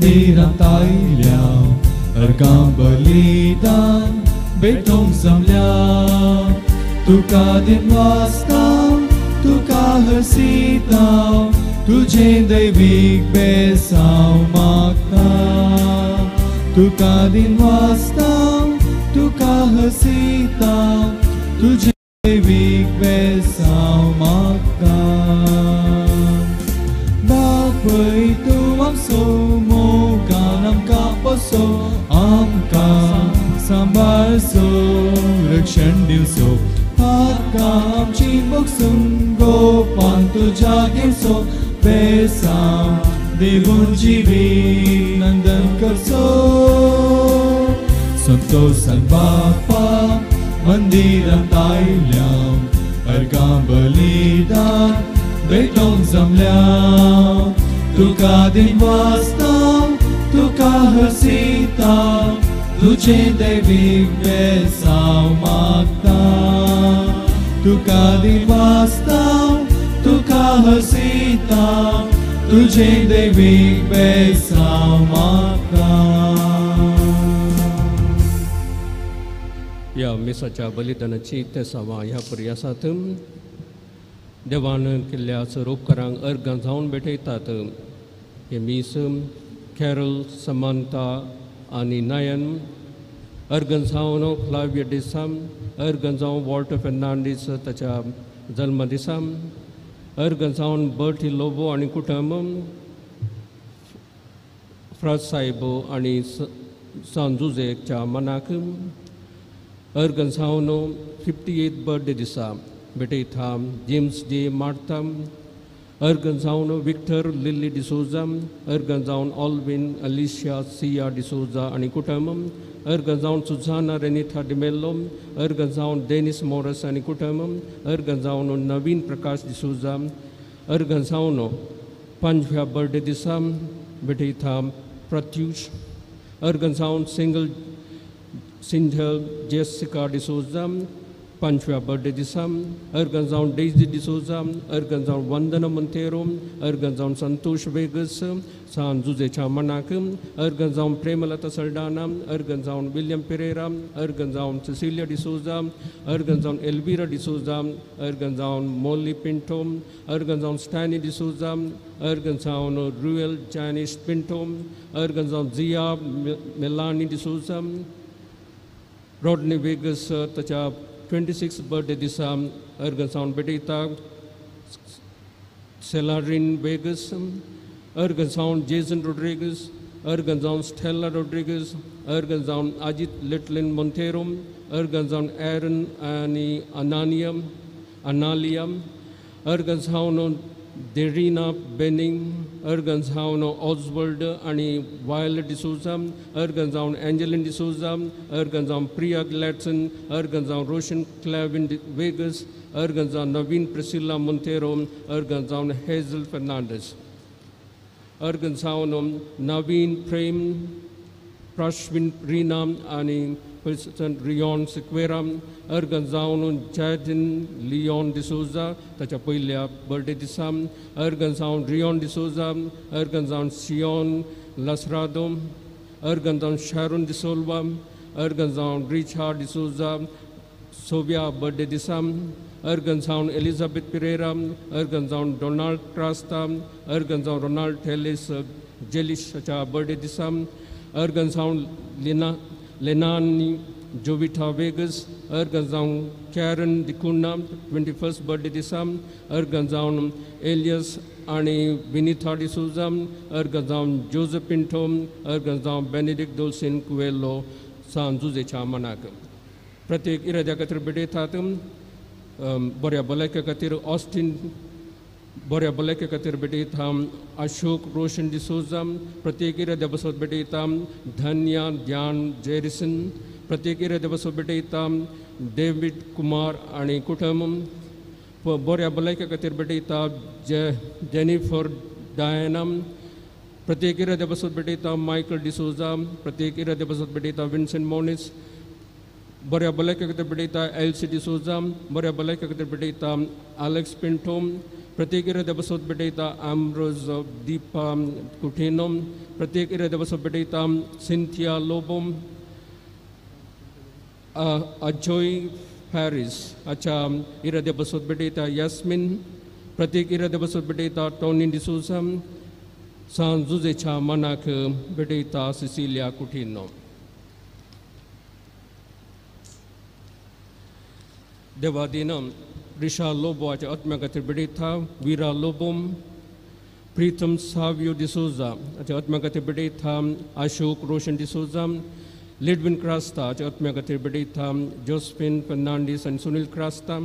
मंदिरांत आयल्या अर्गां बलिदान भेटोवंक जमल्या. तुका दिनवासता तुका हसीता तुजें दैवीक बेसांव मागता. तुका दिनवासता तुका हसीता तुजें दैवीक बेसांव मागता. बापय तूं आमचो मोगान आमकां पोसो आमकां सांबाळसो रक्षण दिवचो. पातकां आमची मोगसून गोपान तुज्या घेवचो बेसांव दिवन जिवीत नंदन करचो. संतोसान बापा मंदिरांत आयल्या अर्गां बलिदान भेटोवंक जमल्या. तुका दिनवासता तुका हसीता तुजें दैवीक बेसांव मागता. तुका दिनवासता तुका हसीता तुजें दैवीक बेसांव मागता. ह्या मिसाच्या बलिदानाची तेसावां ह्या पर्यासात देवान केल्ल्या सरोपकारांक अर्गां जावन भेटयतात. हे मीस कॅरल समांता आनी नयन अर्गन जावन फ्लाविया डिसा अर्गन जावन वॉल्टर फेर्नांडीस ताच्या जल्मदिसा अर्गन जावन बर्टी लोबो आनी कुटुंब फ्राज साहेब आनी सान जुजेच्या मनाक अर्गन जावन 58 बर्थडे दिसा भेटयता जेम्स जे मार्ता अर्गन जावन विक्टर लिल्ली डिसोजा अर्गन जावन ऑल्विन अलिशिया सिया डिसोजा आनी कुटुंब अर्गन जावन सुजाना रेनिथा डिमेल्लो अर्गन जावन डेनिस मोरस आनी कुटुंब अर्गन जावन नवीन प्रकाश डिसोजा अर्गन जावन 5व्या बर्थडे दिसा भेटयता प्रत्युष अर्गन जावन सिंगल सिंझल जेसिका डिसोजा 5व्या बर्थडे दिसा अर्गन जावन डेजी डिसोजा अर्गन जावन वंदना मोंतेरो अर्गन जावन संतोष वेगस सान जुजेच्या मनाक अर्गन जावन प्रेमलता सल्डाना अर्गन जावन विल्यम पेरेरा अर्गन जावन सिसिलिया डिसोजा अर्गन जावन एल्विरा डिसोजा अर्गन जावन मोली पिंटो अर्गन जावन स्टॅनी डिसोजा अर्गन जावन रुएल जॅनिस पिंटो अर्गन जावन जिया मेलानी डिसोजा रॉडनी वेगस ताच्या 26 बर्थडे दिसा अर्गन जावन भेटयता सेलारीन वेगस अर्गन जावन जेसन रोड्रिगस अर्गन जावन स्टेला रोड्रिगस अर्गन जावन अजित लिटलिन मोंतेरो अर्गन जावन एरन आनी अनानियम अनालियम अर्गन जावन देरिना बेनिंग अर्गन जावन ऑजवर्ल्ड आनी वायलट डिसोजा अर्गन जावन एंजलिन डिसोजा अर्गन जावन प्रिया ग्लॅडसन अर्गन जावन रोशन क्लॅविन वेगस अर्गन जावन नवीन प्रिसिल्ला मोंतेरो अर्गन जावन हेजल फेर्नांडीस अर्गन जावन नवीन प्रेम प्राश्विन रीना आनी रियॉन सिक्वेरा अर्गन जावन जॅडिन लियॉन डिसोजा ताच्या पयल्या बर्थडे दिसा अर्गन जावन रियॉन डिसोजा अर्गन जावन सियॉन लसरादो अर्गन जावन शॅरून डिसोल्वा अर्गन जावन रिचार्ड डिसोजा 6व्या बर्थडे दिसा अर्गन जावन एलिजाबेथ पिरेरा अर्गन जावन डोनाल्ड क्रास्ता अर्गन जावन रोनाल्ड टेलिस जेलिशाच्या बर्थडे दिसा अर्गन जावन लिना लेनानी जोविटा वेगस अर्गन जावन कॅरन डिकुन्ना 21st birthday दिसा अर्गन जावन एलियस आनी विनिथा डिसोजा अर्गन जावन जोजफ पिंटो अर्गन जावन बेनेडिक्ट डोल्सिन कुवेलो सान जुजेच्या मनाक. प्रत्येक इराद्या खातीर भेटयतात बऱ्या भलायके खातीर ऑस्टीन बऱ्या भलायके खातीर भेटयता अशोक रोशन डिसोजा प्रत्येक इराद्या बसत भेटयता धन्या ध्यान जेरिसन प्रत्येक इराद्या बसत भेटयता डेवीड कुमार आनी कुटुंब बऱ्या भलायके खातीर भेटयता जेनिफर डायना प्रत्येक इराद्या बसत भेटयता मायकल डिसोजा प्रत्येक इराद्या बसत भेटयता विन्सेंट मोनिस बऱ्या भलायके खातीर भेटयता एल सी डिसोजा बऱ्या भलायके खातीर भेटयता आलेक्स पिंटो प्रत्येक इराद्या बसत भेटयता आम्ब्रोज दीपा कुठिनो, प्रत्येक इराद्या बसत भेटयता सिंथिया लोबो, अजोय फॅरिस अच्छा इराद्या बसत भेटयता यास्मिन, प्रत्येक इराद्या बसत भेटयता टॉनी डिसोजा, सान जुजेच्या मनाक भेटयता सिसिलिया कुठिनो. देवादीनम रिशा लोबो हाच्या आत्म्या खातीर भेटयता विरा लोबो, प्रीतम सावियो डिसोजा हाच्या आत्म्या खातीर भेटयता अशोक रोशन डिसोजा, लिडविन क्रास्ता हाच्या आत्म्या खातीर भेटयता जोस्फिन फर्नांडीस आनी सुनील क्रास्ता,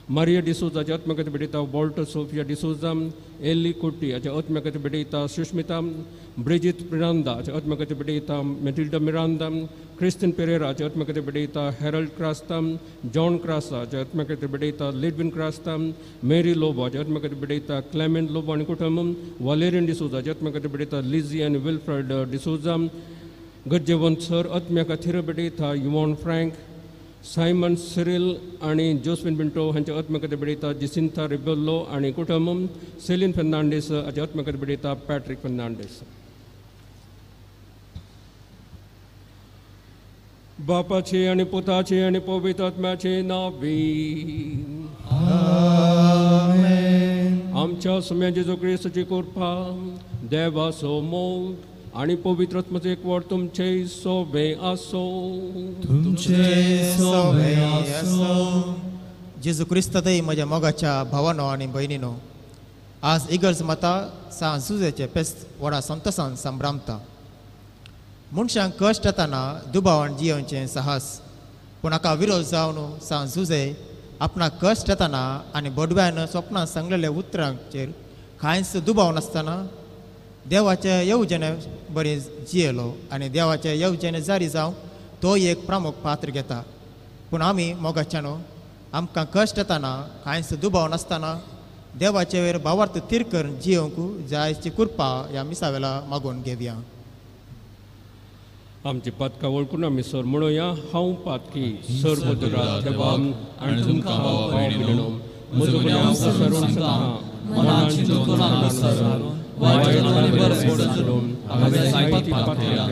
मारिया डिसोजा हाच्या आत्म्या खातीर भेटयता वॉल्टर सोफिया डिसोजा, एली कोटी हाच्या आत्म्या खातीर भेटयता सुष्मिता, ब्रिजित मिरांदा हाच्या आत्म्या खातीर भेटयता मेटिल्डा मिरांदा, क्रिस्टन पेरेरा हाच्या आत्म्या खातीर भेटयता हेरल्ड क्रास्ता, जॉन क्रास्ता हाच्या आत्म्या खातीर भेटयता लिडविन क्रास्ता, मेरी लोबो हाच्या आत्म्या खातीर भेटयता क्लेमेंट लोबो आनी कुटुंब, वालेरियन डिसोजा हाच्या आत्म्या खातीर भेटयता लिझी आनी विल्फ्रेड डिसोजा, गरजेवंत सर आत्म्या खातीर भेटयता युवॉन फ्रँक, सायमन सिरिल आनी जोस्फिन पिंटो हांच्या आत्म्या खातीर भेटयता जिसिंथा रिबेल्लो आनी कुटुंब, सेलीन फर्नांडीस हाच्या आत्म्या खातीर भेटयता पॅट्रीक फर्नांडीस. बापाचे आनी पुताचे आनी पवित्र आत्म्याचे नांवी आमेन. आमच्या सम्या जेजू क्रिस्ताची कृपा, देवाचो मोग आनी पवित्र आत्म्याचो एकवट तुमचे सोबे आसो. तुमचे सोबे आसो. जेजू क्रिस्तातय म्हज्या मोगाच्या भावानो आनी भयणीनो, आज इगर्ज माता सान जुजेचें फेस्त व्हडा संतोसान संभ्रामता. मनशांक कश्ट येतना दुबावान जियोवचें साहस, पूण हाका विरोध जावन सान जुजे आपणाक कश्ट येतना आनी बोडव्यान स्वप्नां सांगलेल्या उतरांचेर कांयच दुबाव नासतना देवाचे येवजणे बरें जियेलो आनी देवाचे येवजणे जारी जावंक तो एक प्रमुख पात्र घेता. पूण आमी मोगाच्यानो आमकां कश्ट येतना कांयच दुबाव नासतना देवाचे वयर भावार्थ थीर करून जियोवंक जायची कृपा ह्या मिसा वेळा मागून घेवया. आमची पातकां वळखून आमी सर म्हणुया, हांव पातकी सर्वदुरा देवा आनी तुमकां भाव भयणीनो, म्हजो गुन्यांव विसरून सांगता, मनान चिंतून विसरून, वायट आनी बरें सोडून हांवें जायतीं पापां केल्या.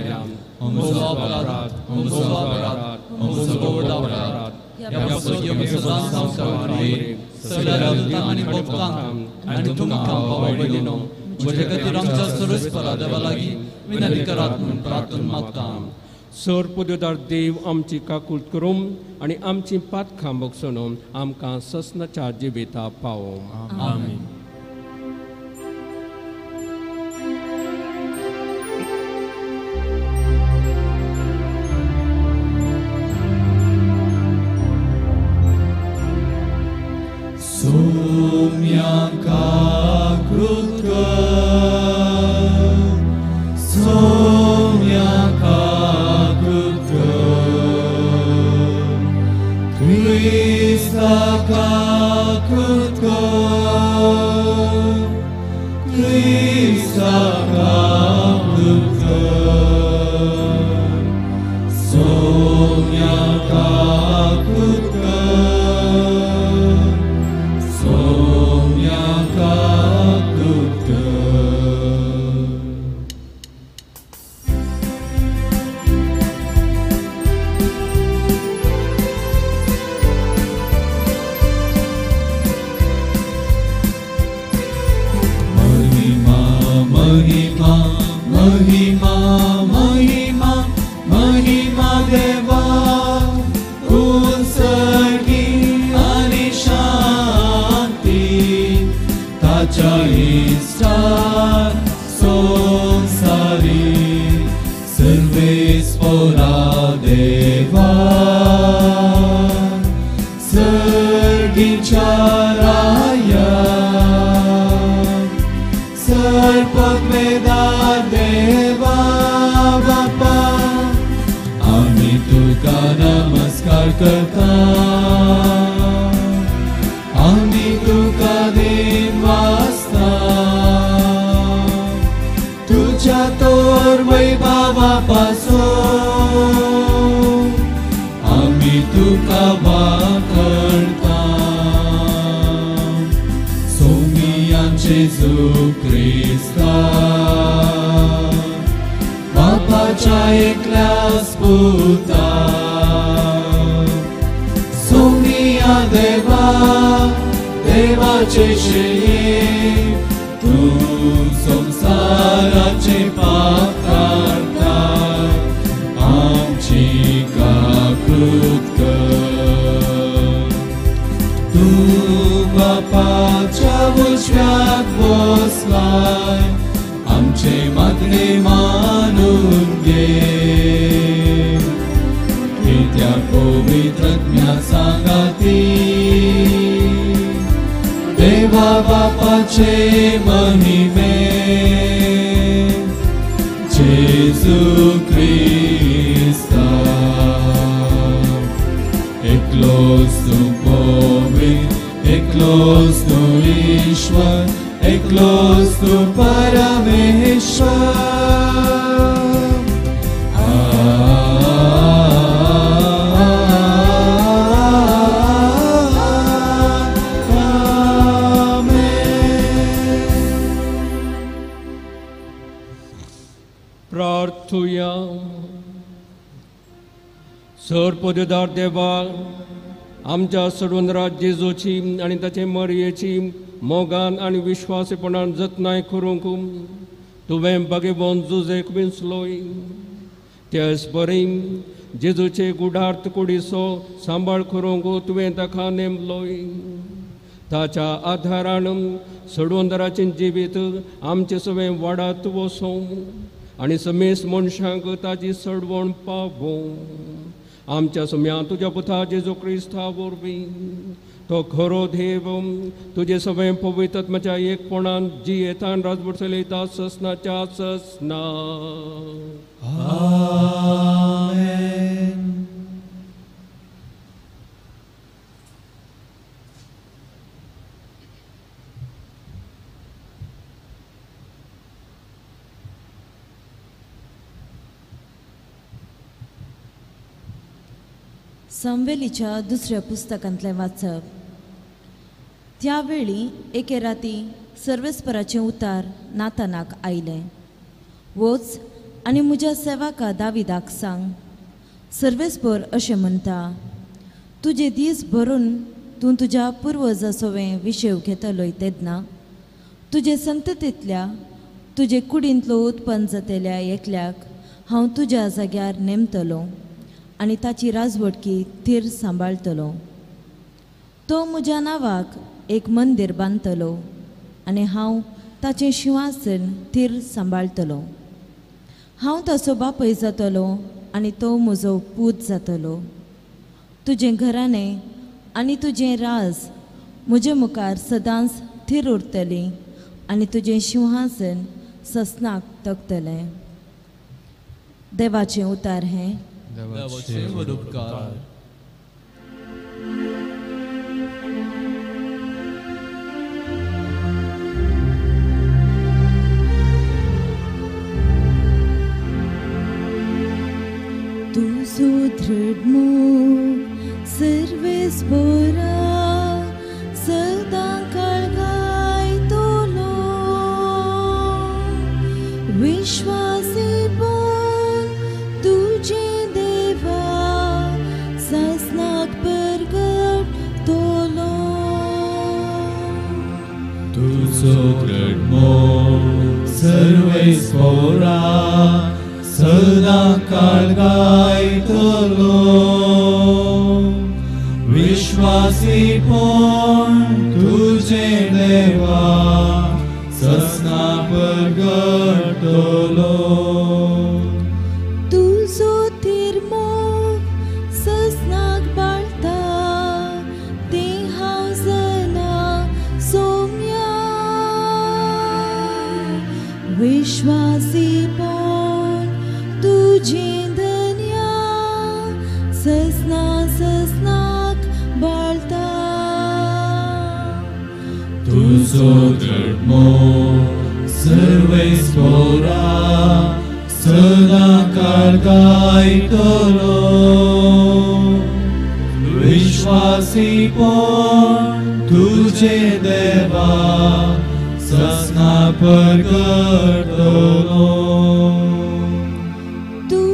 म्हजो अपराध, म्हजो अपराध, म्हजो व्हड अपराध. ह्या पासून सदांच हांव सावकार सगळ्या दुतांक आनी भक्तांक आनी तुमकां भाव भयणीनो, म्हजे खातीर आमच्या सर्वेस्परा देवा लागीं विनंती करात म्हूण प्रार्थना मागता. सर पदवीदार देव आमची काकूट करूं आनी आमची पातकां बगसून आमकां ससनाच्या जिविता पावोवं. आमेन. सोम्यांका कृत कर, सोम्यांका कृत कर, क्रिस्ताका कृत कर, क्रिस्ताका कृत कर, सोम्यांका कृत कर, सोम्यांका कृत कर. महिमा महिमा महिमा महिमा महिमा देवा उत्सर्गी आनी शांती ताच्या इश्टान संवसारी सर्वेस्परा देवा सर्गीच्या राया सर्पमेदार देवा बापा आमी तुका नमस्कार करता, आमी तुका देन वाचता, तुज्या तोर वैभावा पासून आमी तुका वाखणता. सोम्या एकल्याच पुता सोमिया देवा देवाचे शेये तूं संवसाराचे पाप काडटा आमची काकूत कर तूं बापाच्या उजव्याक बसलाय आमचे मागणे मानून घे कित्याक पवित्र आत्म्या सांगाती देवा बापाचे महिमे जेजू क्रिस्ता एकलोच तूं पवित्र एकलोच तूं ईश्वर एकलोच तूं परमेश्वर. प्रार्थुया. सर पदवीदार देवा आमच्या सडवंदरा जेजूची आनी ताचे मरयेची मोगान आनी विश्वासीपणान जतनाय करूंक तुवें बागेवन जुजेक विंचलोय त्याच बरी जेजूचे गुढार्थ कुडीचो सांबाळ करूंक तुवें ताका नेमलोय ताच्या आधारान सडवंदराचें जिवीत आमचें सगळें वाडात वसों आनी समेस्त मनशांक ताची सडवण पावों. आमच्या सम्या तुज्या पुता जेजू क्रिस्ता वरवीं तो खरो देव तुजे सगळें पवित्र आत्म्याच्या एकपणान जियेतान राजवट चलयता ससनाच्या ससना. आमेन. समवेलीच्या दुसऱ्या पुस्तकांतलें वाचप. त्या वेळी एके राती सर्वेस्पराचें उतार नातानाक आयलें, वच आनी म्हज्या सेवका दाविदाक सांग, सर्वेस्पर अशें म्हणटा, तुजे दीस भरून तूं तुज्या पुर्वजा सवें विशेव घेतलोय तेन्ना तुजे संततींतल्या तुजे कुडींतलो उत्पन्न जातल्या एकल्याक हांव तुज्या जाग्यार नेमतलो आनी ताची राजवटकी थीर सांबाळटलो. तो म्हज्या नांवाक एक मंदीर बांदतलो आनी हांव ताचें शिंवासन थीर सांबाळटलो. हांव ताचो बापूय जातलो आनी तो म्हजो पूत जातलो. तुजें घराणें आनी तुजें राज म्हजे मुखार सदांच थीर उरतलीं आनी तुजें शिंवासन ससनाक तकतलें. देवाचें उतार हें. देवाचे व्हड उपकार. तुजो दृढ मोग सर्वेस्परा सदां काळ गायतलो. विश्वासीपण तुजें देवा सासनाक परगटतलो. तुजो दृढ मोग सर्वेस्परा सदां काळ गायतलो. विश्वासीपण तुजें देवा ससना परगटतलो. तुजो थीर मोग ससनाक बाळता तें हांव जाणा सोम्या. विश्वासीपण तुजें धन्या ससना ससनाक बाळता. तुजो दृढ मोग सर्वेस्परा सदां काळ गायतलो. विश्वासीपण तुजें देवा ससना परगटतलो. तूं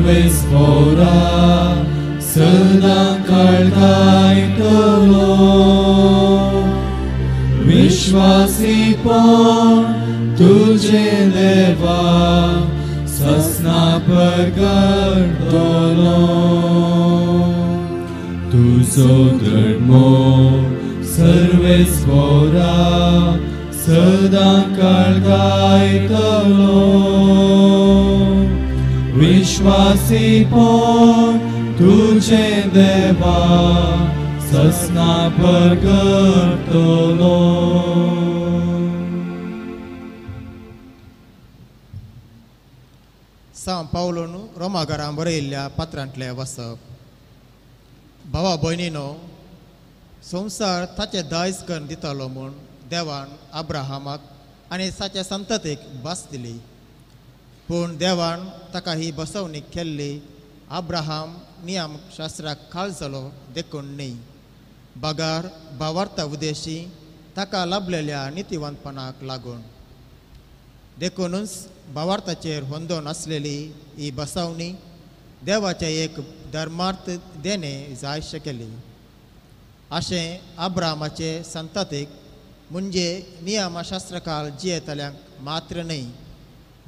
सर्वेस्पोरा सदां काळ गायतलो विश्वासीपण तुजें देवा ससना परगडतलो तुजो धर्मो सर्वेस्पोरा सदां काळ गायतलो विश्वासीपण तुजें देवा ससना परगडतलो. सांव पावलोन रोमाघरां बरयल्ल्या पात्रांतलें वसप. भावा भयणीनो, संवसार ताचें दायज करून दितालो म्हूण देवान अब्राहमाक आनी ताच्या संततीक भास दिली. पूण देवान ताका ही बसवणी केल्ली अब्राहम नियम शास्त्राक खाल जालो देखून न्ही, बगार भावार्था उदेशी ताका लाभलेल्या नितीवंतपणाक लागून. देखूनच भावार्थाचेर होंदोन आसलेली ही बसवणी देवाचें एक धर्मार्थ देणें जाय शकेली. अशें अब्राहमाचे संततीक म्हणजे नियमशास्त्रकाल जियेतल्यांक मात्र न्हय,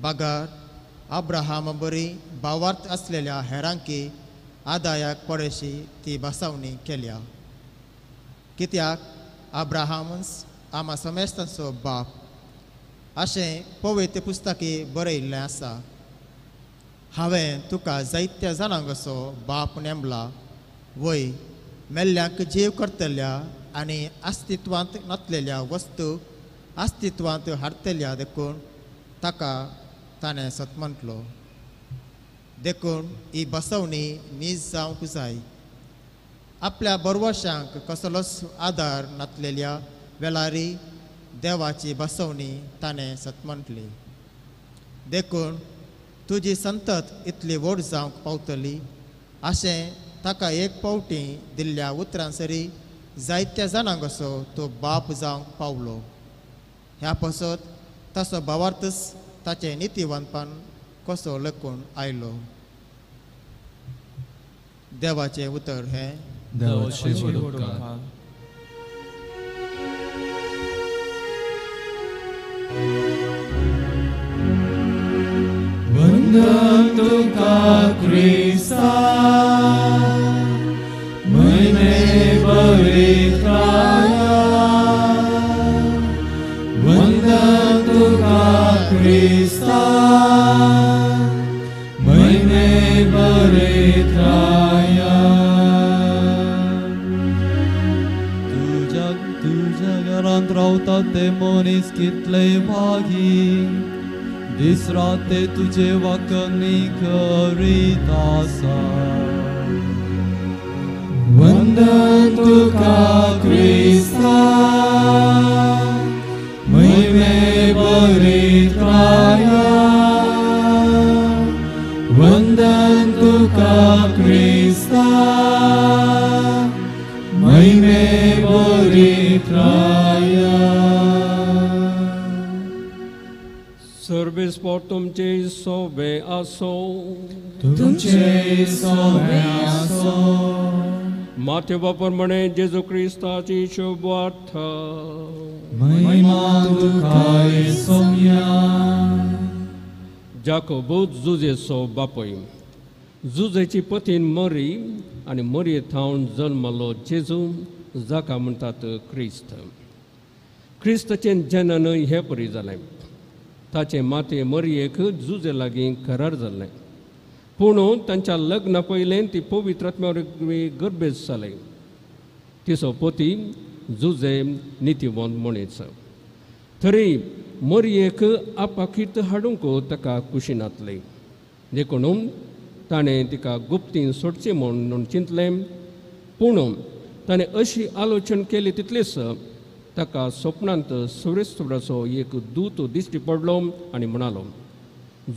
बगर अब्राहम बरी भावार्थ आसलेल्या हेरांकी आदायाक पडशी ती बसवणी केल्या. कित्याक अब्राहमच आमा समेस्तांचो बाप अशें पवित्र पुस्तकी बरयल्लें आसा. हांवें तुका जायत्या जाणांक बाप नेमला, वय मेल्ल्यांक जीव करतल्या आनी अस्तित्वांत नासलेल्या वस्तू अस्तित्वांत हाडटल्या देखून ताका ताणें सत म्हटलो. देखून ही बसवणी नीज जावंक जाय. आपल्या बरवशांक कसलोच आदार नासलेल्या वेळारी देवाची बसवणी ताणें सत म्हटली. देखून तुजी संतत इतली व्हड जावंक पावतली अशें ताका एक पावटी दिल्ल्या उतरांसरी जायत्या जाणांक असो तो बाप जावंक पावलो. ह्या पासत ताचो भावार्थच ताचें नितीवंतपण कसो लकून आयलो. देवाचें उतर हें. देवाचे उपकार. वंदन तुका क्रिस्ता म्हयने पवित्राया, वंदन तुका क्रिस्ता म्हयने पवित्राया. तुज्या घरांत रावता ते मनीस कितले भागी, दीस रात ते तुजे वाकणी करीत आसा. वंदन तुका क्रिस्ता म्हयने पवित्राया, वंदन तुका क्रिस्ता म्हयने पवित्राया. सर्वेस्पोर तुमचे सोबे आसो, तुमचे सोबे आसो. माथ्यो प्रमाणे जेजू क्रिस्ताची शुभवार्ता. महिमा तुका सोम्या. जाकोबू जुजेचो बापूय, जुजेची पतीन मरी आनी मरये थावन जल्मलो जेजू, जाका म्हणटात क्रिस्त. क्रिस्ताचें जनन हे परी जालें. ताचें माते मरयेक जुजे लागीं करार जाल्लें, पूण तांच्या लग्ना पयलें ती पवित्र आत्म्या वरवीं गर्भेस्त जालें. तिचो पती जुजे नितीवंत मनीस, तरी मरयेक आपाकीत हाडूंक ताका खुशी नासली. देखून ताणें तिका गुप्तीन सोडची म्हूण चिंतलें. पूण ताणें अशी आलोचन केली तितलीच ताका स्वप्नांत सुरेस्तुराचो एक दूत दिश्टी पडलो आनी म्हणालो,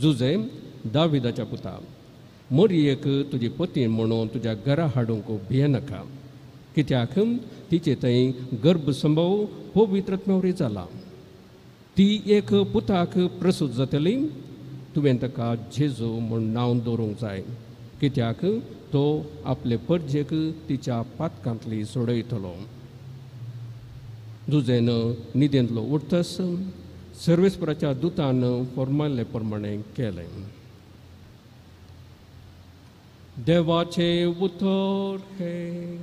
जुजे दाविदाच्या पुता, मरयेक तुजी पती म्हणून तुज्या घरा हाडूंक भियेनाका, कित्याक तिचे थंय गर्भसंभव पवित्र आत्म्या वरवीं जाला. ती एक पुताक प्रसूत जातली, तुवें ताका जेजू म्हूण नांव दवरूंक जाय, कित्याक तो आपले परजेक तिच्या पातकांतली सोडयतलो. जुजेन निदेंतलो उठतस सर्वेस्पराच्या दुतान फॉर्माल्ले प्रमाणे केलें. देवाचें उतर हें.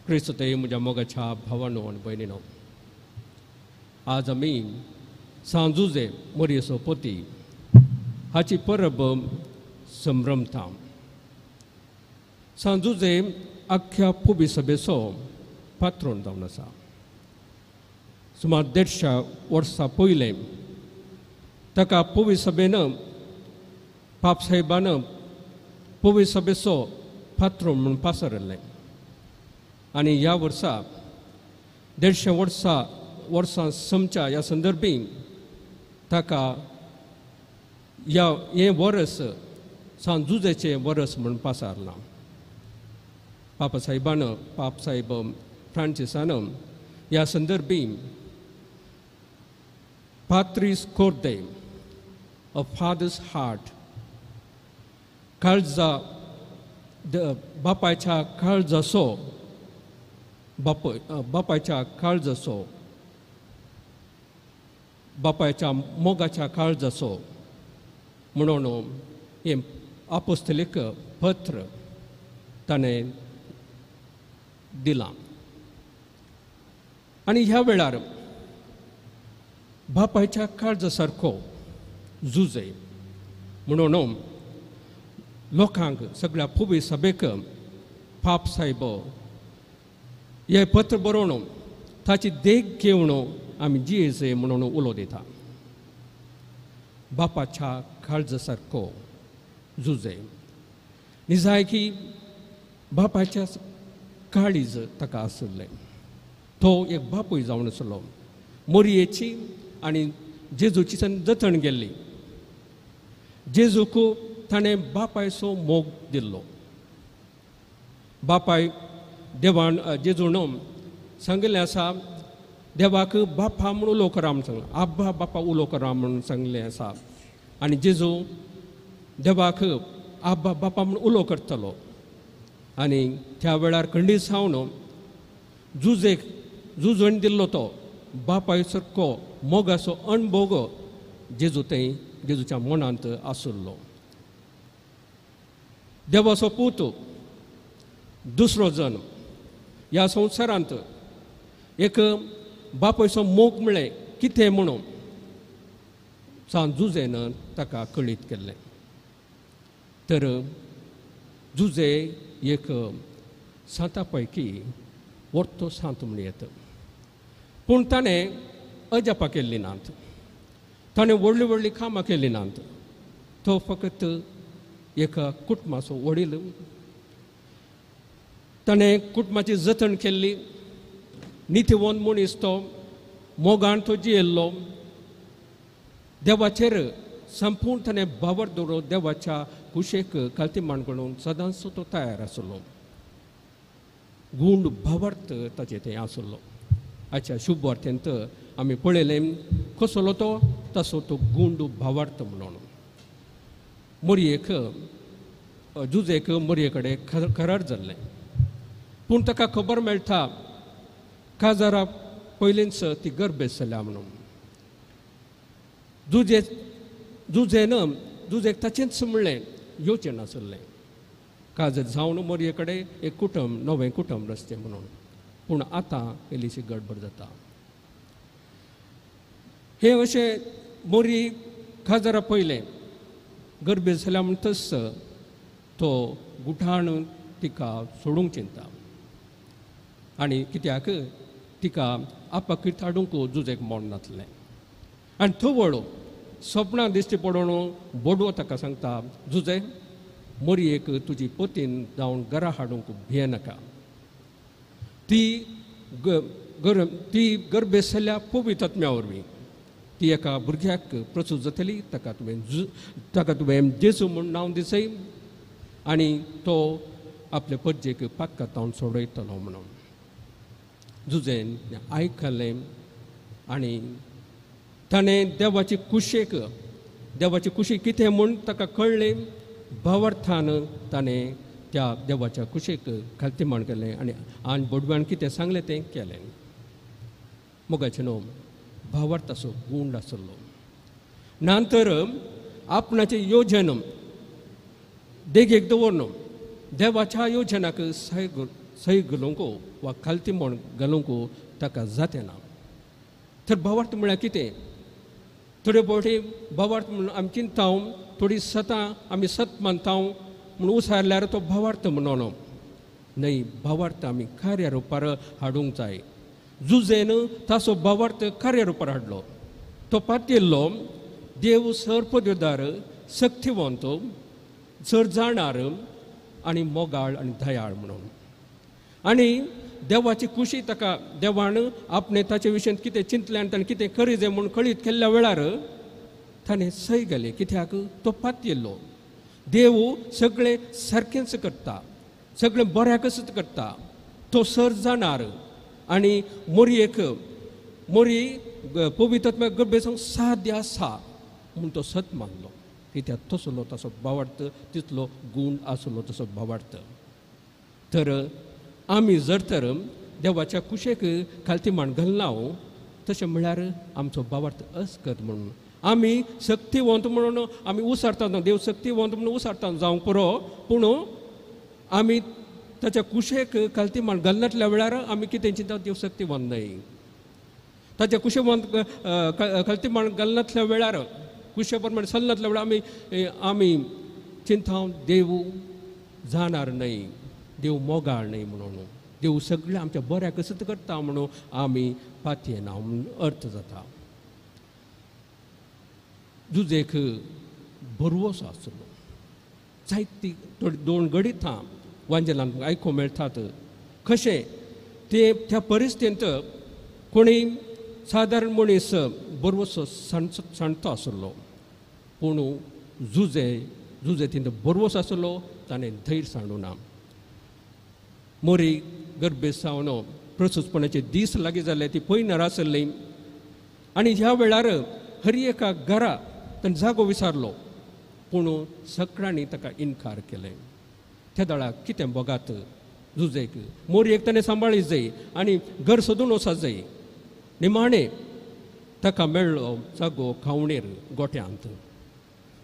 क्रिस्त ते म्हज्या मोगाच्या भावानो आनी भयणीनो, आज आमी सांजुजे मोरयेचो पती हाची परब संभ्रमता. सांजुजे आख्ख्या पुबी सभेचो पात्रोण जावन आसा. सुमार 150 वर्सां पयलें ताका पुवी सभेन पापसाहेबान पुवी सभेचो पात्रोण म्हूण पासरिल्लें आनी ह्या वर्सा 150 वर्सां समच्या ह्या संदर्भी ताका ह्या हें वरस सांजुजेचें वरस म्हूण पासारलां. पापसाहेबान पापसाहेब फ्रांसिसान ह्या संदर्भी Patris Corde, a father's heart, काळजा बापायच्या काळजाचो बापायच्या काळजाचो बापायच्या मोगाच्या काळजाचो म्हणून हें आपोस्तलीक पत्र ताणें दिलां. आनी ह्या वेळार बापायच्या काळजा सारको जुजे म्हणून लोकांक सगळ्या पुबी सभेक पाप साहेब हे पत्र बरोवन ताची देख घेवन आमी जियेचे म्हणून उलो दिता. बापाच्या काळजा सारको जुजे निजायकी बापाच्या काळीज ताका आशिल्लें. तो एक बापूय जावन आसलो. मोरयेची आनी जेजूची जतण गेल्ली. जेजूक ताणें बापायचो मोग दिल्लो. बापाय देवान जेजून सांगिल्लें आसा, देवाक बापा म्हूण उलो करा म्हूण सांगलां, आब्बा बापा उलो करा म्हूण सांगिल्लें आसा. आनी जेजू देवाक आब्बा बापा म्हूण उलो करतलो. आनी त्या वेळार खंडीत जावन जुजेक जुजण दिल्लो तो बापाय सारको मोगाचो अणभोग जेजू थंय जेजूच्या मनांत आशिल्लो. देवाचो पूत दुसरो जन ह्या संवसारांत एक बापायचो मोग म्हळें कितें म्हणून सांत जुजेन ताका कळीत केल्लें. तर जुजे एक सांता पैकी वर्तो सांत म्हण येता. पूण ताणें अजापां केल्लीं नात, ताणें व्हडलीं व्हडलीं कामां केलीं नात. तो फकत एका कुटुंबाचो वडील. ताणें कुटुंबाची जतन केल्ली. नितीवंत मनीस तो, मोगान तो जियेल्लो. देवाचेर संपूर्ण ताणें भावर दवरून देवाच्या कुशेक कालती मांडून सदांच तो तयार आसलो. गूंड भावार्थ ताचें थंय आसलो. आयच्या शुभ वार्तेंत आमी पळयलें कसलो तो तसो तो गुंड भावार्थ म्हणून. मोरयेक जुजेक मोरये कडेन करार जाल्लें. पूण ताका खबर मेळटा काजारा पयलींच ती गर्भेस्त जाल्या म्हणून. जुजे जुजेन जुजेक ताचेंच म्हणलें येवचें नासलें काजर जावन मोरये कडेन एक कुटुंब नवें कुटुंब रचचें म्हणून. पूण आतां इल्लीशी गडबड जाता. हें अशें मोरी काजारा पयलें गर्भेस्त जाल्या म्हणटच तो गुठाण तिका सोडूंक चिंता आनी कित्याक तिका आपकीत हाडूंक जुजेक मोड नासलें. आनी थवळ सपनां दिश्टी पडोवन बोडवो ताका सांगता, जुजे मोरयेक तुजी पतीन जावन घरा हाडूंक भियेनाका. ती ती गर्भेस्त जाल्या पवित्र आत्म्या वरवीं ती एका भुरग्याक प्रसूत जातली. ताका तुवें जेजू म्हूण नांव दिसय आनी तो आपले परजेक पातकातावन सोडयतलो म्हणून. जुजेन आयकलें आनी ताणें देवाची कुशेक, देवाची कुशी कितें म्हूण ताका कळ्ळें. भावार्थान ताणें त्या देवाच्या कुशेक खालतीमाण केलें आनी आनी बोडव्यान कितें सांगलें तें केलें. मोगाचें न्हू भावार्थाचो गूण आसलो. ना तर आपणाचें योजन देगेक दवरन देवाच्या योजनाक सही घालूंक वा खालती म्हण घालूंक ताका जातें ना. तर भावार्थ म्हळ्यार कितें? थोडे फावटी भावार्थ म्हणून आमी चिंता, थोडी सतां आमी सत मानता म्हूण उसारल्यार तो भावार्थ म्हणून न्हय. भावार्थ आमी कार्य रुपार हाडूंक जाय. जुजेन ताचो भावार्थ कार्य रुपार हाडलो. तो पातयेल्लो देव सर्पदेवदार, शक्तिवंत, चड जाणार आनी मोगाळ आनी दयाळ म्हणून. आनी देवाची खुशी ताका देवान आपणे ताचे विशयन कितें चिंतलें आनी ताणें कितें करी जाय म्हूण कळीत केल्ल्या वेळार ताणें सय गेलें. कित्याक? तो पातयेल्लो देव सगळें सारकेंच करता, सगळें बऱ्याकच करता. तो सर जाणार आनी मोरयेक मोरी पवित्र गर्भेसांक साध्य आसा म्हूण तो सत मानलो. कित्याक तसलो ताचो भावार्थ, तितलो गूण आसलो तसो भावार्थ. तर आमी जर तर देवाच्या कुशेक खालती मान घालना तशें म्हळ्यार आमचो भावार्थ अस्कत म्हणून आमी शक्तिवंत म्हणून आमी उसारता, देव शक्तिवंत म्हणून उसारता जावंक पुरो, पूण आमी ताच्या कुशेक खालती मान घालनातल्या वेळार आमी कितें चिंता देव शक्तिवंत न्हय. ताच्या कुशेवंत खालती मान घालनातल्या वेळार, कुशे प्रमाणे चलनातल्या वेळार आमी आमी चिंता देव जाणार न्हय, देव मोगाळ न्हय म्हणून, देव सगळें आमच्या बऱ्याक कसत करता म्हणून आमी पातयेना म्हणून अर्थ जाता. जुजेक भरवंसो आसलो. जायती थोडी दोन गणितां वांजेलान आयकूंक मेळटात. कशें ते त्या परिस्थितींत कोणी सादारण मनीस बरवसो सांडतो आसलो, पूण जुजे जुजे तितूंत बरवसो आसलो, ताणें धैर्य सांडूना. मोरी गर्भे सावन प्रसूसपणाचे दीस लागीं जाले, ती पयनर आसली आनी ह्या वेळार हर एका घरा ताणें जागो विचारलो, पूण सगळ्यांनी ताका इनकार केलें. त्या दळाक कितें भोगात जुजेक मोरयेक ताणें सांबाळी जाय आनी घर सोदून वचत जाय. निमाणें ताका मेळ्ळो जागो खावणेर गोट्यांत.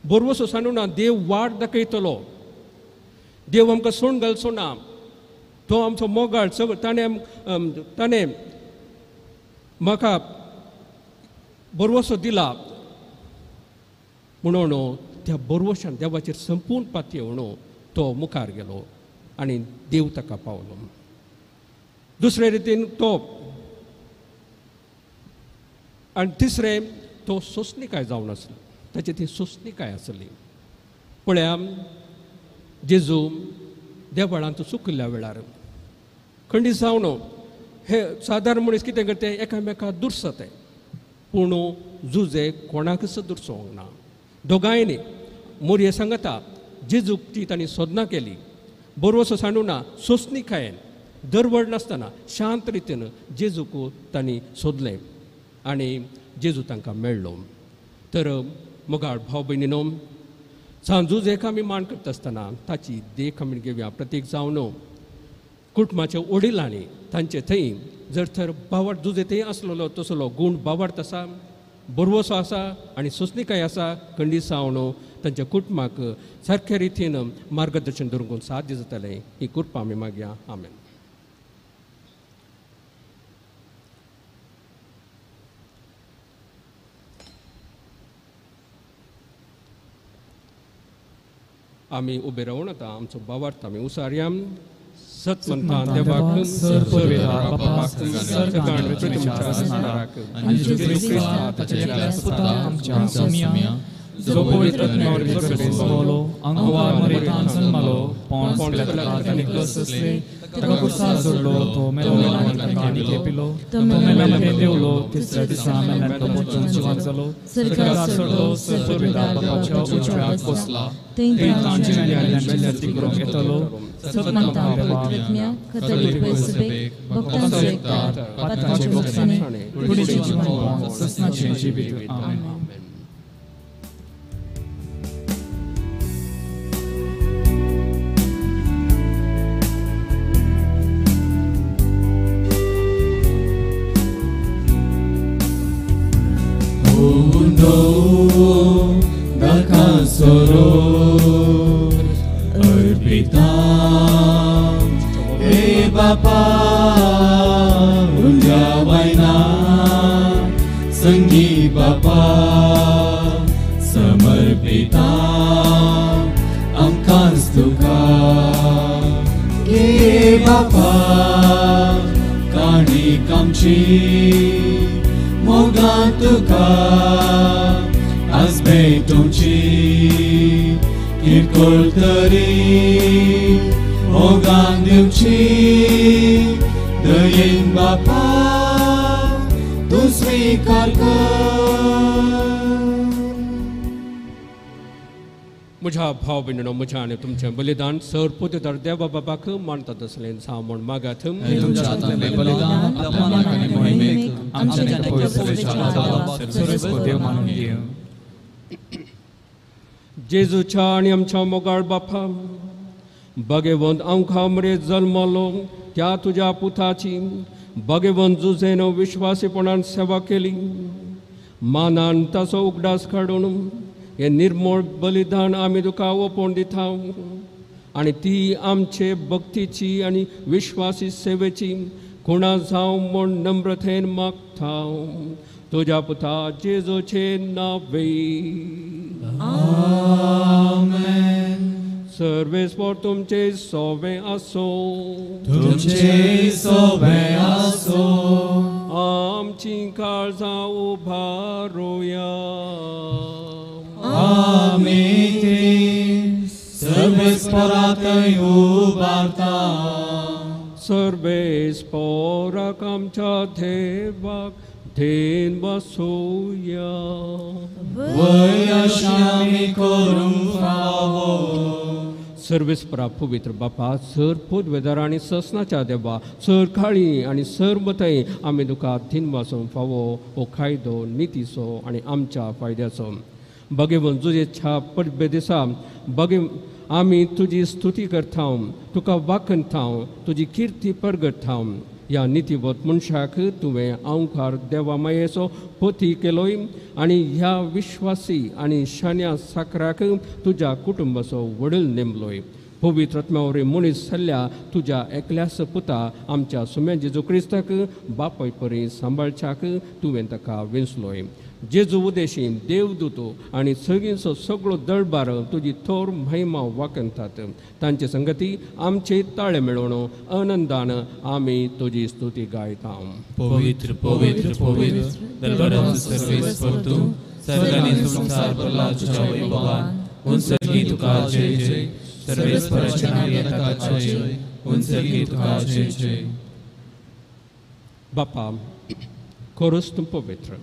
बरवसो सांडूना, देव वाट दाखयतलो, देव आमकां सोण घालचो ना, तो आमचो मोगाळ. सगळो ताणें ताणें म्हाका बरवसो दिला म्हणून त्या बरवशान देवाचेर संपूर्ण पातयेवन तो मुखार गेलो आनी देव ताका पावलो. दुसरे रितीन तो आनी तिसरें तो सोंसणीकाय जावन आसलो, ताची ती सोंसणीकाय आसली. पळया जेजू देवळांत चुकिल्ल्या वेळार खंडीत जावन हे सादारण मनीस कितें करता, एकामेका दुर्सत, पूण जुजे कोणाकच दुर्सोंक ना. दोगांयनी मोरये सांगता जेजूक ती तांणी सोदना केली, बरवसो सांडूना, सोंसणीकायेन दरवड नासतना शांत रितीन जेजूक तांणी सोदलें आनी जेजू तांकां मेळ्ळो. तर मोगाळ भाव भयणीनो, सांजूज आमी मान करता आसतना ताची देख आमी घेवया. प्रत्येक जावन कुटुंबाच्या वडिलांनी तांचे थंय जर तर भावार्थ जुजे थंय आसलेलो तसलो गूण भावार्थ आसा, बरवसो आसा आनी सोंसणीकाय आसा, खंडीत जावन तांच्या कुटुंबाक सारक्या रितीन मार्गदर्शन दवरूंक साध्य जातलें ही कृपा आमी मागया. आमेन. आमी उबे रावून आतां आमचो भावार्थ आमी उसारया. सत म्हणटा देवाक, जो पवित्र आत्म्यावरवीं अंगवार मरेतान जल्मलो, पोंस पिलाताक आनी कसले ताका कुर्सार जोडलो, तो मेलो आनी ताका आनी खेपिलो, तो मेल्या मदें देवलो, तिसऱ्या दिसा मेल्यान तो परतून जिवान जालो, सरकार सोडलो, सर्वपिता बापाच्या उजव्याक बसला, थंय तांची मेल्ल्यांची सर्ती करूंक येतलो. सतमानता देवाक, कथोलीक सभेक, भक्तांचो एकचार, पातकांचे भोगसणे, कुडीचें जिवनपण, ससनाचें जिवीत. आमेन. Soro अर्पिता हे बापा उंद्या वयना संगी बापा समर्पिता आमकांच तुका गे बापा काणीक आमची मोगान तुका आज भेटोवची किरकोळ तरी मोगान दिवची दयेन बापा तूं स्विकार कर. म्हज्या भाव भयणीनो, म्हज्या आनी तुमचें बलिदान सर पुतेदार देवा बाबाक मानतात असलें जावं म्हूण मागात. तुमच्या हातांतलें बलिदान आपल्या मानाक आनी मोहिमेक आमच्या आनी पवित्र सभेच्या देव मानून घेवं. जेजूच्या आनी आमच्या मोगाळ बापा, भगवंत आमकां मरे जल्मलो त्या तुज्या पुताची भगवंत जुझेन विश्वासीपणान सेवा केली, मानान ताचो उगडास काडून हें निर्मळ बलिदान आमी तुका ओंपून दिता आनी ती आमचे भक्तीची आनी विश्वासी सेवेची खुणा जावं म्हूण नम्रतेन मागता तुज्या पुता जेजूचे नांवे. आमेन. सर्वेस्पर तुमचे सोवे आसो, तुमचे सोवे आसो. आमची काळजां उबारुया. आमी ती सर्वेस्परांतय उबारता. सर्वेस्पराक आमच्या देवाक then बसोया. वय अशें आमी करूंक फावो. सर्वेस्परा पवित्र बापा, सर पदवेदार आनी ससनाच्या देवा, सर काळी आनी सर मथंय आमी तुका then वासूंक फावो हो कायदो नितीचो आनी आमच्या फायद्याचो. भगवंत तुजेच्या परबे दिसा बगे आमी तुजी स्तुती करता, तुका वाखणता, तुजी किर्ती परगटता. ह्या नितीवत मनशाक तुवें अंवकार देवा मायेचो पती केलोय आनी ह्या विश्वासी आनी शाण्या साकराक तुज्या कुटुंबाचो वडील नेमलोय. पवित्र आत्म्या वरवीं मनीस जाल्ल्या तुज्या एकल्याच पुता आमच्या सुम्या जेजू क्रिस्ताक बापाय परी सांबाळच्याक तुवें ताका वेंचलोय. जेजू उदेशी देवदूत आनी सगळींचो सगळो दळबार तुजी थोर महिमा वाखणतात. तांचे संगती आमचे ताळे मेळोवन आनंदान आमी तुजी स्तुती गायता. पवित्र पवित्र पवित्र दरबारांत सर्वेस्पर तूं, सर्गांनी संवसार भरला तुज्या वैभवान. उंचगी तुका जय जय, सर्वेस्पराच्या नांवान येता ताका जय, उंचगी तुका जय जय. बापा, खरोच तूं पवित्र,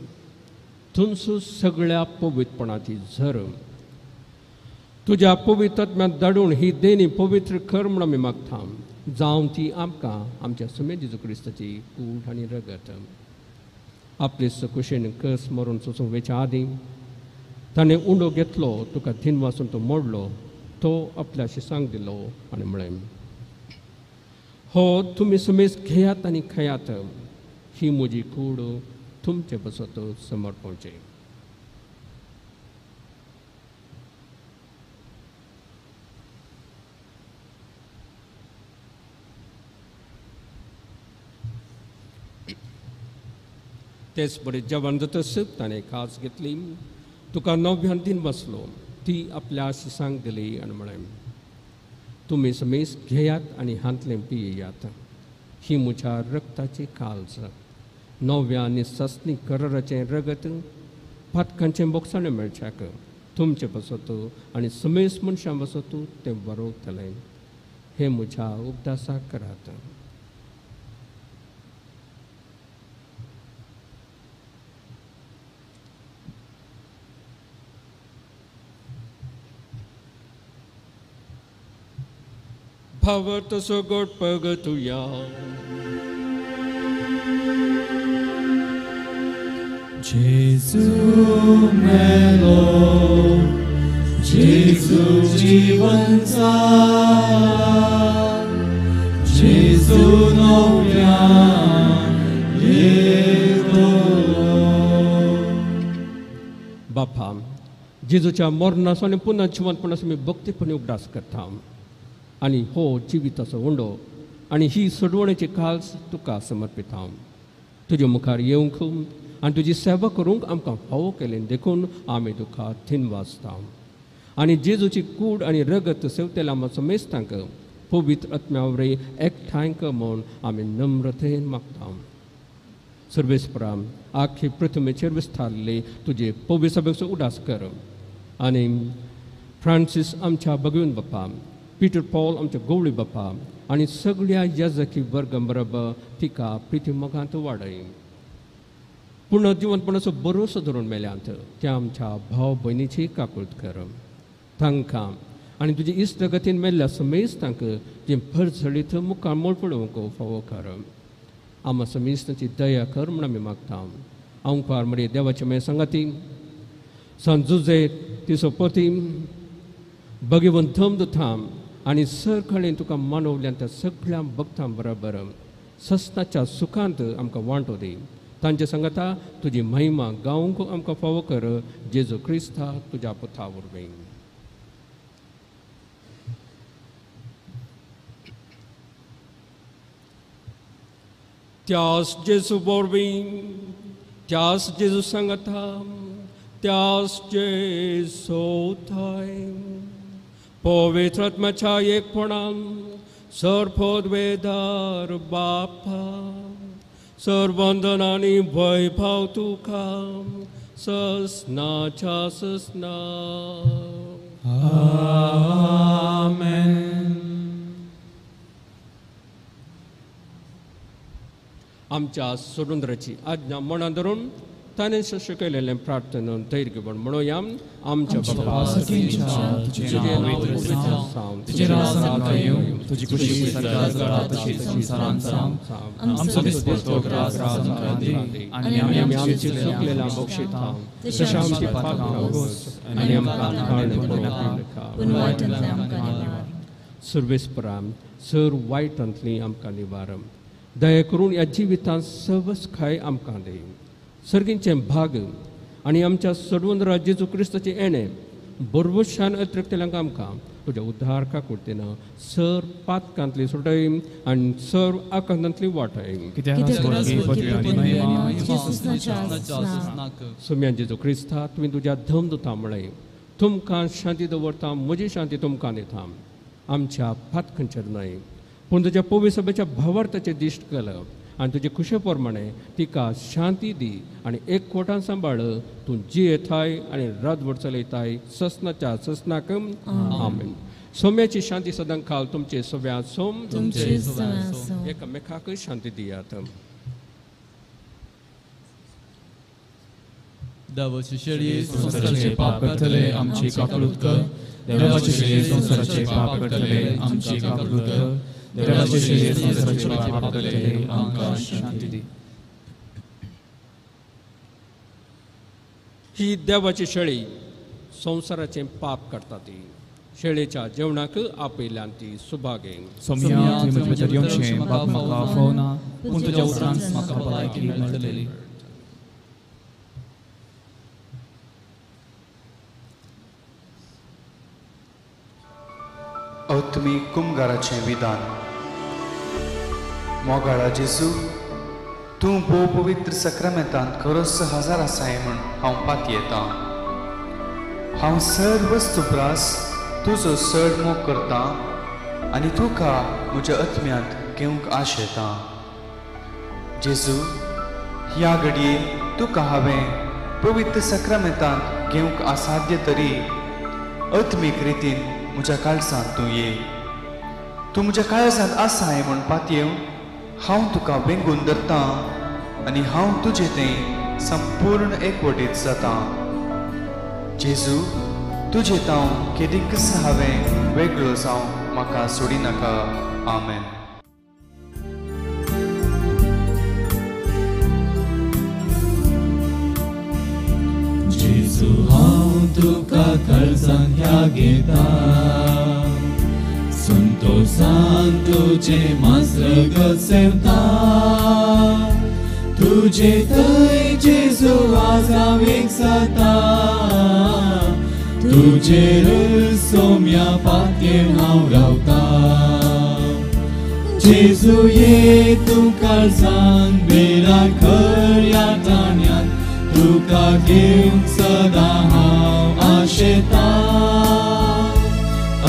तुमचो सगळ्या पवित्रपणाची झर. तुज्या पवित्र आत्म्याक धाडून ही देणी पवित्र कर म्हूण आमी मागता. जावं ती आमकां आमच्या सुमे जेजू क्रिस्ताची कूड आनी रगत. आपले सकुशेन कस मरून सोसूंक वेच्या आदीं ताणें उंडो घेतलो, तुका then वासून तो मोडलो, तो आपल्या शिसांक दिलो आनी म्हळें, हो तुमी सुमेस घेयात आनी खायात, ही म्हजी कूड तुमचे बसत समर्पणचे. तेच बरे जेवण जातच ताणें कास घेतली, तुका नव्यान दिन बसलो, ती आपल्या शिसांक दिली आनी म्हळें, तुमी समेस घेयात आनी हांतलें पियेयात, ही म्हज्या रक्ताची काल्स, नव्या आनी सस्नी कराराचें रगत, पातकांचें बोगसाणें मेळच्याक तुमचे पासत आनी समेस मनशां पासत तें बरोवतलें. हें म्हज्या उपदासाक करात. भावार्थ सगट पगतुया. जेजू मेलो, जेजू जीवन जाला, जेजू नव्यान येतलो. बापा, जेजूच्या मरणाचो आनी पुनः जिवंतपणाचो आमी भक्तीपणी उगडास करता आनी हो जिविताचो उंडो आनी ही सोडवणेची काल्स तुका समर्पिता. तुजे मुखार येवंक आनी तुजी सेवा करूंक आमकां फावो केलें देखून आमी तुका थीन वाचता. आनी जेजूची कूड आनी रगत सेवतेल्या आमच्या समेस्तांक पवित्र आत्म्या वरवीं एकठांय कर म्हूण आमी नम्रतेन मागता. सर्वेस्परा, आख्खी पृथ्वीचेर विस्तारले तुजे पवित्र सभेचो उदास कर आनी फ्रांसीस आमच्या भगवीन बाप्पा, पीटर पॉल आमच्या गवळी बाप्पा आनी सगळ्या याजकी वर्गां बरोबर तिका प्रिती मोगांत वाडय. पूण जिवंतपणाचो भरोसो धरून मेल्यांत त्या आमच्या भाव भयणीची काकूळत कर. तांकां आनी तुजी इश्टगतीन मेल्ल्या समेस्तांक जें भरझळीत मुखार मोड पळोवंक फावो कर. आमा समेस्तांची दया कर म्हूण आमी मागता. आंवकार मरे देवाचे मे सांगाती सांत जुझे तिसोपती भगवंत धम थाम आनी सरकळेन तुका मानवल्यान त्या सगळ्या भक्तां बरोबर सस्नाच्या सुखांत आमकां वांटो दी. तांचे सांगता तुजी महिमा गावंक आमकां फावो कर. जेजू क्रिस्ता तुज्या पुता वरवीं. त्यास जेजू वरवीं, त्यास जेजू सांगता, त्यास जेजू थाय पवित्र आत्म्याच्या एकपणान सर्वोद्वेदार बापा सर्वंदन आनी वैभव तुका ससनाच्या ससना. आमेन. आमच्या सोडुंद्राची आज्ञा मनां धरून ताणें शिकयलेलें प्रार्थना धैर्यपण म्हणोया. आमच्या बापा, तुजें नांव पवित्र जावं, तुजें राज आमकां येवं, तुजी खुशी स्वर्गांत जाता तशी संवसारांत जावं. आमचो दिसपट्टो ग्रास आमकां दी आनी आमी आमची चुकलेल्या बक्षिता तशें आमची पापां उगोस आनी आमकां ताळणे पडूं नाका, पूण वायटांतलें आमकां निवार. सर्वेस्परा, सर वायटांतली आमकां निवार. दया करून ह्या जिवितांत सवसखाय आमकां दी. सर्गींचें भाग आनी आमच्या सोडवंदरा जेजू क्रिस्ताचें येणें बरबशान अतिरिक्तल्यांक आमकां तुज्या उद्धार काकुळतेन सर पातकांतली सुटय आनी सर आकांतांतली वाटय. सोम्या जेजू क्रिस्ता, तुवें तुज्या धम दुता म्हळें, तुमकां शांती दवरता, म्हजी शांती तुमकां दिता. आमच्या पातकांचेर न्हय पूण तुज्या पवित्र सभेच्या भावार्थाचें दिश्ट केलं आनी तुजे खुशे प्रमाणे तिका शांती दी आनी एक कोटान सांबाळ. तूं जियेताय आनी रातभर चलयताय ससनाच्या ससनाक. आमेन. सोम्याची शांती सदां काल तुमचे सव्या सोम एकामेकाकय शांती दियात. देवाचे शेळये संवसाराचे पाप करतले आमची काकळूत कर. देवाचे शेळये संवसाराचे पाप करतले आमची काकळूत कर. देवाचे शेळये संवसाराचे पाप करतले आमकां शांती दी. ही देवाची शेळी संवसाराचें पाप करता ती शेळेच्या जेवणाक आपयल्यान ती सुभागे. सोम्या, तुवें म्हजे भितर येवचें बाप म्हाका फावना, पूण तुज्या उतरान म्हाका भलायकी मेळटली. आत्मीक कुमगाराचें विधान. मोगाळा जेजू, तूं भोव पवित्र सक्रामेंतांत खरोच हजार आसाय म्हूण हांव पातयेतां. हांव सर्व वस्तुप्रास तुजो चड मोग करतां आनी तुका म्हज्या आत्म्यांत घेवंक आशेतां. जेजू, ह्या घडये तुका हांवें पवित्र सक्रामेंतांत घेवंक असाध्य तरी आत्मीक रितीन म्हज्या काळजांत तूं ये. तूं म्हज्या काळजांत आसाय म्हूण पातयेवन हांव तुका वेंगून धरतां आनी हांव तुजे थंय संपूर्ण एकवटीत जाता. जेजू, तुजे तांव केदीकच हांवें वेगळो जावं म्हाका सोडिनाका. आमेन. जेजू हांव तुका काळजांत ह्या घेता, संतोसान तुजें मांस सेवता, तुजे थंय जेजू आज हांव एक जाता, तुजेर सोम्या पातयेवन हांव रावता. जेजू ये तूं काळजांत बेरा खऱ्या ताण्यान, तुका घेवंक सदां हांव आशेता.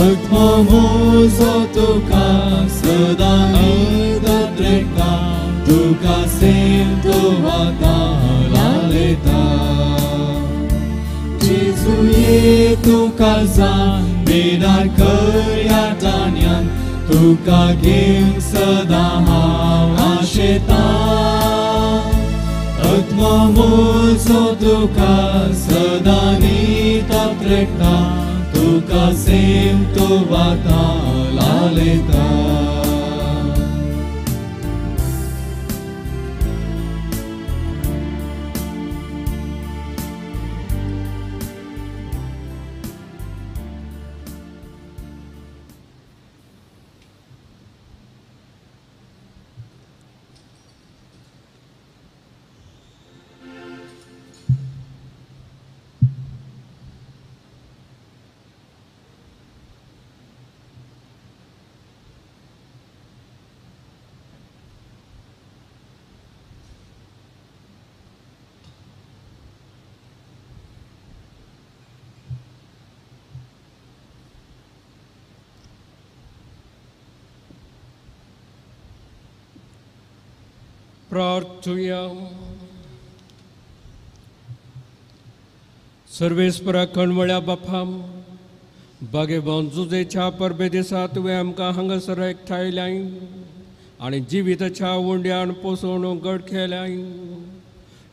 आत्मो म्हजो तुका सदां आदत रेखता, तुका सेम तो वता लालयता. जेजू ये तूं काळजांत बेरा खऱ्या ताण्यान, तुका घेवंक सदां हांव आशेता. आत्मो म्हजो तुका सदां नितळ रेखता, तुका सेम तो वता लालयता. प्रार्थुया. सर्वेस्परा कणवळ्या बापा, बागेबोन जुजेच्या परबे दिसा तुवें आमकां हांगासर एकठांयल्याय आनी जिविताच्या उंड्यान पोसवण गड केल्याय.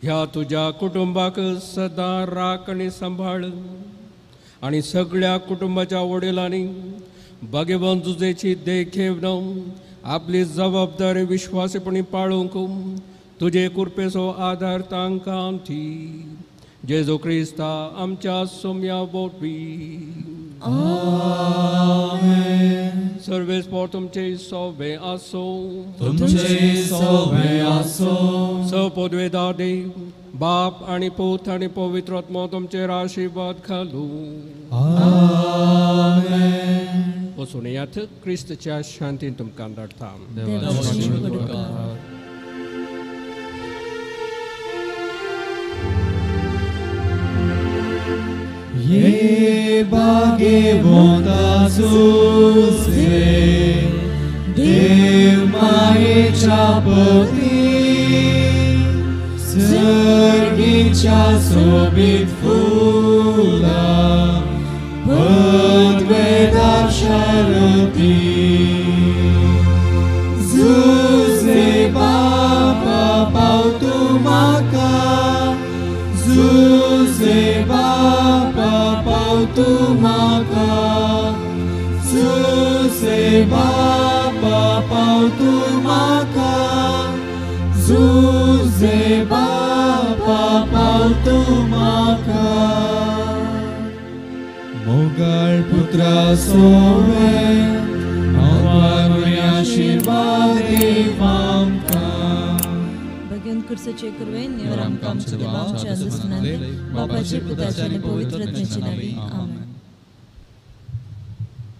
ह्या तुज्या कुटुंबाक सदां राख आनी सांबाळ आनी सगळ्या कुटुंबाच्या वडिलांनी बागेबोन जुजेची देख घेवन आपली जबाबदारी विश्वासीपणी पाळूंक तुजे कृपेचो आदार तांकां दी. जेजू क्रिस्ता आमच्या सोम्या वरवीं. आमेन. सर्वेस्पर तुमचे सोवे आसो, तुमचे सोवे आसो. स पदवेदार देव बाप आनी पूत आनी पवित्र आत्मो तुमचेर आशिर्वाद घालूं. आमेन. वचून येयात, क्रिस्ताच्या शांतीन तुमकां धाडटा. ये बागेवंता जुजे देव मायेच्या पती, सर्गीच्या सोबीत फुला पदवेदार शरती. जुजे बापा पाव तूं म्हाका, जुजे बापा पाव तूं म्हाका, जुजे बापा पाव तूं म्हाका, जुजे बापा पाव तूं म्हाका. मोगाळ पुत्रा सोवे आशिर्वाद देव आमकां. भगवान कुर्साचे कुरवेन निवर आमकां आमच्या देवाच्या दुसनांतले बापाचे पुताचे आनी पवित्र आत्म्याचे नांवी. आमेन.